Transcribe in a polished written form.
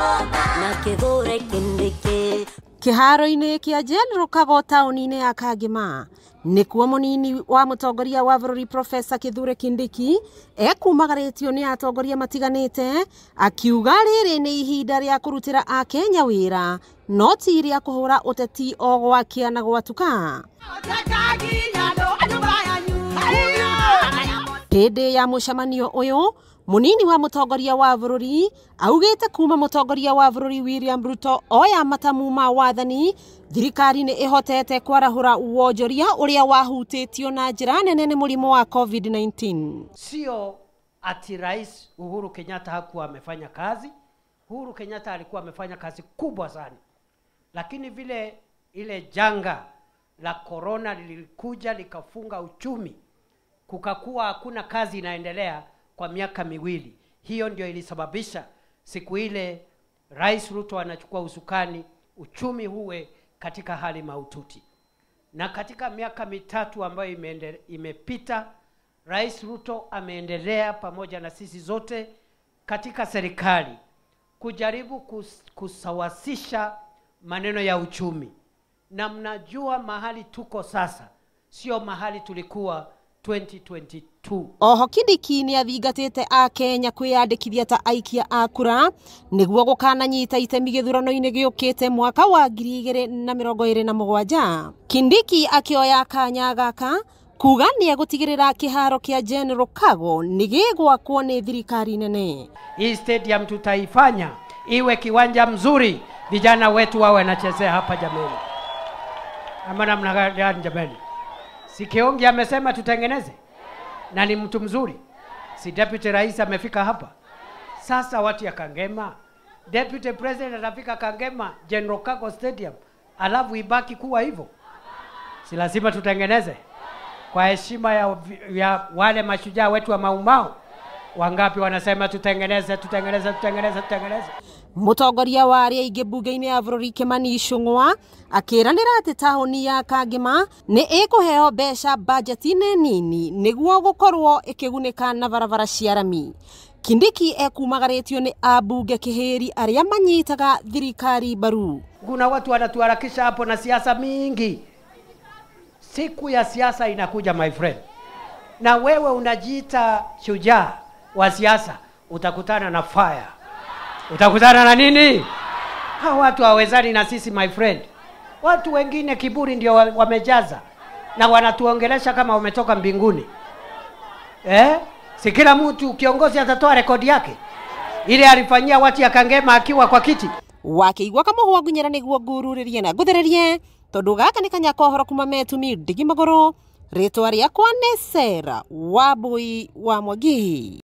Na Kithure Kindiki. Kĩharo-inĩ kĩa General Kago taũni-inĩ ya Kangema nĩkuo mũnini wa mũtongoria wa bũrũri Professor Kithure Kindiki ekumagarĩtio nĩ atongoria matiganĩte akiuga rĩrĩ nĩ ihinda rĩa kũrutĩra akenya wĩra no ti rĩa kũhũra ũteti o gwakĩa na gwatuka. Hĩndĩ ya mũcemanio ũyũ munini wa mũtongoria wa bũrũri augĩte kuma mũtongoria wa bũrũri William Ruto oya matamu ma wathani thirikari nĩ ĩhotete kwarahũra wonjoria ũrĩa wahutĩtio na njĩra nene nĩ mũrimũ wa COVID-19. Sio ati Rais Uhuru Kenyatta hakuwa amefanya kazi. Uhuru Kenyatta alikuwa amefanya kazi kubwa sana, lakini vile ile janga la corona lilikuja likafunga uchumi, kukakuwa hakuna kazi inaendelea kwa miaka miwili. Hiyo ndio ilisababisha siku ile Rais Ruto anachukua usukani, uchumi huwe katika hali mahututi. Na katika miaka mitatu ambayo imepita, Rais Ruto ameendelea pamoja na sisi zote katika serikali kujaribu kusawasisha maneno ya uchumi. Na mnajua mahali tuko sasa sio mahali tulikuwa 2022. Oho Kindiki nĩ athingatĩte akenya kwĩyandĩkithia ta aikia a kura nĩguo gũkananyita itemi gĩthurano-inĩ gĩũkĩte mwaka wa 2027. Kindiki akĩoya kanya gaka kuga nĩ egũtigĩrĩra kĩharo kĩa General Kago nĩ gĩgwakwo nĩ thirikari nene. Hii stadium tutaifanya iwe kiwanja mzuri, vijana wetu wawe wanachezea hapa jameni. Ama namna gani jameni? Si Kiongi amesema tutengeneze? Na ni mtu mzuri. Si Deputy Rais amefika hapa? Sasa watu ya Kangema, Deputy President atafika Kangema General Kago Stadium, alafu ibaki kuwa hivyo? Si lazima tutengeneze kwa heshima ya wale mashujaa wetu wa Mau Mau. Wangapi wanasema tutengeneze, tutengeneze, tutengeneze, tutengeneze? Mũtongoria wa arĩa aingĩ mbunge-inĩ ya bũrũri Kimani Ichung'wa akĩranĩra atĩ taũni ya Kangema nĩ ĩkũheo mbeca bajeti-inĩ nini nĩguo gũkorwo ĩkĩgunĩka na barabara cia rami. Kindiki ekumagarĩtio nĩ ambunge kĩhĩri arĩa manyitaga thirikari mbaru. Kuna watu wanatuharakisha hapo na siasa mingi. Siku ya siasa inakuja my friend, na wewe unajiita shujaa wa siasa, utakutana na fire. Utakutana na nini? Hawa watu hawezani na sisi my friend. Watu wengine kiburi ndio wamejaza na wanatuongelesha kama wametoka mbinguni. Si kila mtu kiongozi atatoa rekodi yake ile alifanyia watu ya Kangema akiwa kwa kiti. Wakĩigua kamũhwa ngunyĩra nĩguo ngururĩrie na ngũthererie tondũ gaka nĩ kanya kohoro kuma metumi ndigi magũrũ. Rĩtwa rĩakwa nĩ Sarah Wambui wa Mwangi.